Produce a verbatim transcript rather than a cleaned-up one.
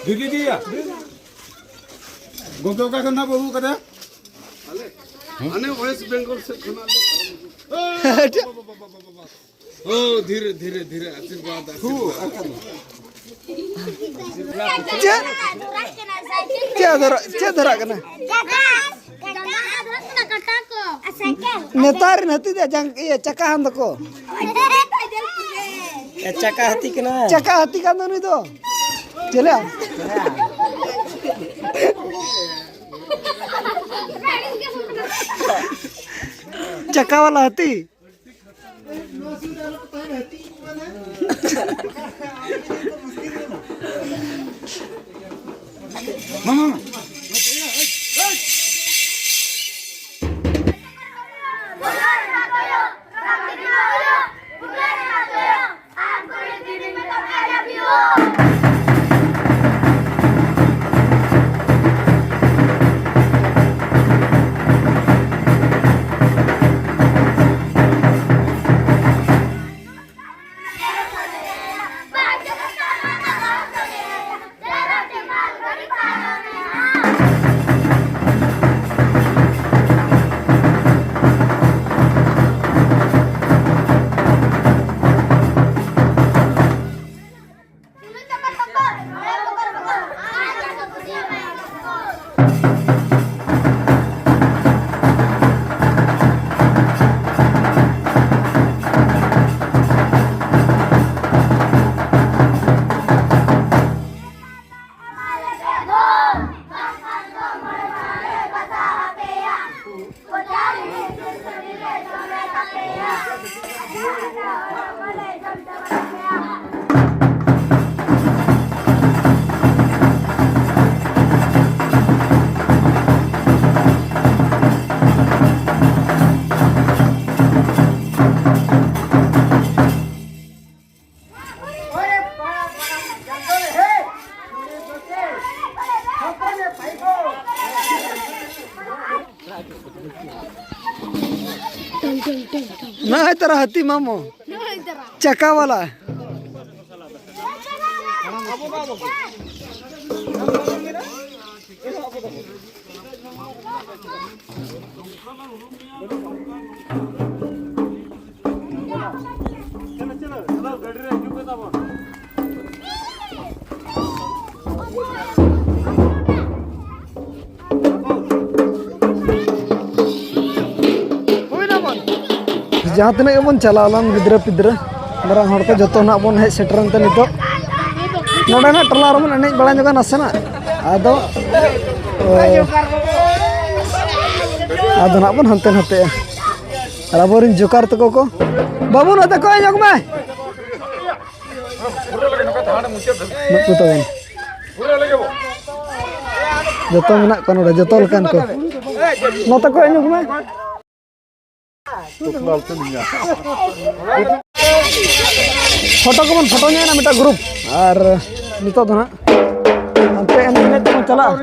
ᱫᱤᱫᱤ ᱫᱤᱭᱟ᱾ ᱜᱚᱢᱠᱮ ᱚᱠᱟ ᱠᱷᱚᱱ ᱱᱟᱜ ᱵᱟᱹᱵᱩ ᱠᱟᱱᱟ? ᱟᱞᱮ ᱦᱟᱱᱮ ᱳᱭᱮᱥᱴ ᱵᱮᱝᱜᱚᱞ ᱥᱮᱫ ᱠᱷᱚᱱᱟᱜ ᱞᱮ ᱯᱟᱨᱚᱢ ᱦᱤᱡᱩᱜ᱾ ᱳ, ᱫᱷᱤᱨᱮ, ᱫᱷᱤᱨᱮ, ᱫᱷᱤᱨᱮ, ᱟᱥᱤᱨᱵᱟᱫᱽ, ᱟᱥᱤᱨᱵᱟᱫᱽ᱾ ᱪᱮᱫ? ᱪᱮᱫ ᱫᱷᱚᱨᱟ-, ᱪᱮᱫ ᱫᱷᱚᱨᱟᱜ ᱠᱟᱱᱟ? ᱱᱮᱛᱟᱨ ᱨᱮᱱ ᱦᱟᱹᱛᱤ ᱫᱚ ᱡᱟᱝ-, ᱤᱭᱟᱹ, ᱪᱟᱠᱟ ᱦᱟᱱ ᱫᱚᱠᱚ᱾ ᱮ, ᱪᱟᱠᱟ ᱦᱟᱹᱛᱤ ᱠᱟᱱᱟ᱾ ᱪᱟᱠᱟ ᱦᱟᱹᱛᱤ ᱠᱟᱱ ᱫᱚ ᱱᱩᱭ ᱫᱚ᱾ ᱪᱮᱞᱮ? ᱪᱟᱠᱟ ᱣᱟᱞᱟ ᱦᱟᱹᱛᱤ᱾ ना है तेरा हाथी मामो, चका वाला। ᱡᱟᱦᱟᱸ ᱛᱤᱱᱟᱹᱜ ᱜᱮᱵᱚᱱ ᱪᱟᱞᱟᱣ ᱞᱮᱱ ᱜᱤᱫᱽᱨᱟᱹ ᱯᱤᱫᱽᱨᱟᱹ ᱢᱟᱨᱟᱝ ᱦᱚᱲ ᱠᱚ ᱡᱚᱛᱚ ᱱᱟᱜ ᱵᱚᱱ ᱦᱮᱡ ᱥᱮᱴᱮᱨᱮᱱ ᱛᱮ ᱱᱤᱛᱚᱜ ᱱᱚᱰᱮ ᱱᱟᱜ ᱴᱚᱞᱟ ᱨᱮᱵᱚᱱ ᱮᱱᱮᱡ ᱵᱟᱲᱟ ᱧᱚᱜᱟ ᱱᱟᱥᱮᱱᱟᱜ᱾ ᱟᱫᱚ, ᱮ, ᱟᱫᱚ ᱱᱟᱜ ᱵᱚᱱ ᱦᱟᱱᱛᱮ ᱱᱟᱛᱮᱜᱼᱟ᱾ ᱟᱨ ᱟᱵᱚᱨᱮᱱ ᱡᱳᱠᱟᱨ ᱛᱟᱠᱚ ᱠᱚ, ᱵᱟᱹᱵᱩ ᱱᱚᱛᱮ ᱠᱚ ᱦᱮᱡ ᱧᱚᱜ ᱢᱮ᱾ ᱱᱩᱠᱩ ᱛᱟᱵᱚᱱ ᱡᱚᱛᱚ ᱢᱮᱱᱟᱜ ᱠᱚᱣᱟ ᱱᱚᱰᱮ, ᱡᱚᱛᱚ ᱞᱮᱠᱟᱱ ᱠᱚ᱾ ᱱᱚᱛᱮ ᱠᱚ ᱦᱮᱡ ᱧᱚᱜ ᱢᱮ᱾ ᱯᱷᱳᱴᱳ ᱠᱚᱵᱚᱱ ᱯᱷᱳᱴᱳ ᱧᱚᱜ ᱮᱱᱟ ᱢᱤᱫᱴᱟᱝ ᱜᱨᱩᱯ᱾ ᱟᱨ ᱱᱤᱛᱚᱜ ᱫᱚ ᱦᱟᱸᱜ ᱦᱟᱱᱛᱮ ᱮᱱᱮᱡ ᱮᱱᱮᱡ ᱛᱮᱵᱚᱱ ᱪᱟᱞᱟᱜᱼᱟ᱾